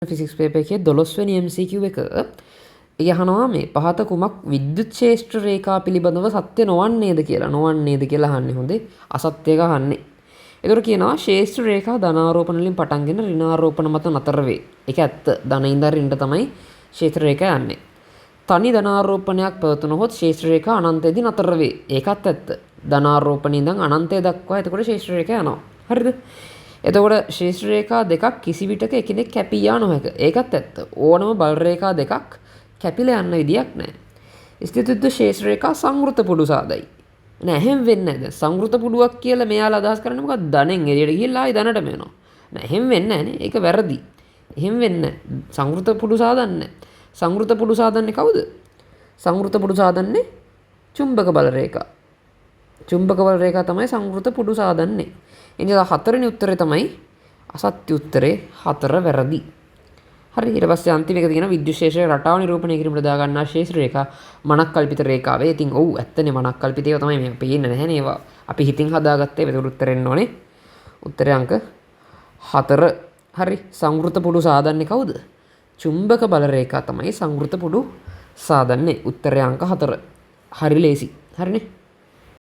Physics paper එකේ 12 වෙනි MCQ එක. ඒ අහනවා මේ පහත කුමක් විද්‍යුත් ක්ෂේත්‍ර රේඛා පිළිබඳව සත්‍ය නොවන්නේද කියලා. නොවන්නේද කියලා අහන්නේ. හොඳේ. අසත්‍ය එක අහන්නේ. ඒතර කියනවා ක්ෂේත්‍ර රේඛා ධනාරෝපණ වලින් පටන්ගෙන ඍණාරෝපණ මත නතර වේ. ඒක ඇත්ත. ධන ඉඳන් ඍණට තමයි ක්ෂේත්‍ර රේඛා යන්නේ. තනි ධනාරෝපණයක් පැවතුනහොත් ක්ෂේත්‍ර රේඛා අනන්තයේදී නතර වේ. ඒකත් ඇත්ත. ධනාරෝපණ ඉඳන් අනන්තය දක්වා එතකොට ක්ෂේත්‍ර රේඛා යනවා. හරිද? එතකොට ක්ෂේත්‍ර රේඛා දෙකක් කිසි විටක එකිනෙක කැපී යා නොහැක. ඒකත් ඇත්ත. ඕනම බල රේඛා දෙකක් කැපිලා යන්න විදියක් නැහැ. ස්ථිතිද්ද ක්ෂේත්‍ර රේඛා සංවෘත පුඩු සාදයි. නෑ, එහෙම වෙන්නේ නෑ. දැන් සංවෘත පුඩුවක් කියලා මෙයාලා අදහස් කරන්නේ මොකක්ද? ධනෙන් එළියට ගිහිල්ලා ආයි ධනටම එනවා. නෑ, එහෙම වෙන්නේ නෑනේ. ඒක වැරදි. එහෙම වෙන්නේ නෑ. සංවෘත පුඩු සාදන්නේ නෑ. සංවෘත පුඩු සාදන්නේ කවුද? සංවෘත පුඩු සාදන්නේ චුම්බක බල රේඛා. චුම්බක බල රේඛා තමයි සංවෘත පුඩු සාදන්නේ. ඒ නිසා හතරවෙනි උත්තරේ තමයි අසත්‍ය උත්තරේ. හතර වැරදි. හරි, ඊට පස්සේ අන්තිම එක තියෙනවා විද්‍යුත් ක්ෂේත්‍රයේ රටාව නිරූපණය කිරීමට දා ගන්නා ක්ෂේත්‍ර රේඛා මනක්කල්පිත රේඛාවේ. ඉතින් ඔව් ඇත්තනේ, මනක්කල්පිත ඒවා තමයි මේ පේන්නේ නැහැනේ ඒවා. අපි හිතින් හදාගත්තේ. ඒකට උත්තර එන්න ඕනේ. උත්තරේ අංක 4. හරි, සංවෘත පුඩු සාදන්නේ කවුද? චුම්බක බල රේඛා තමයි සංවෘත පුඩු සාදන්නේ. උත්තරේ අංක 4. හරි ලේසි. හරිනේ.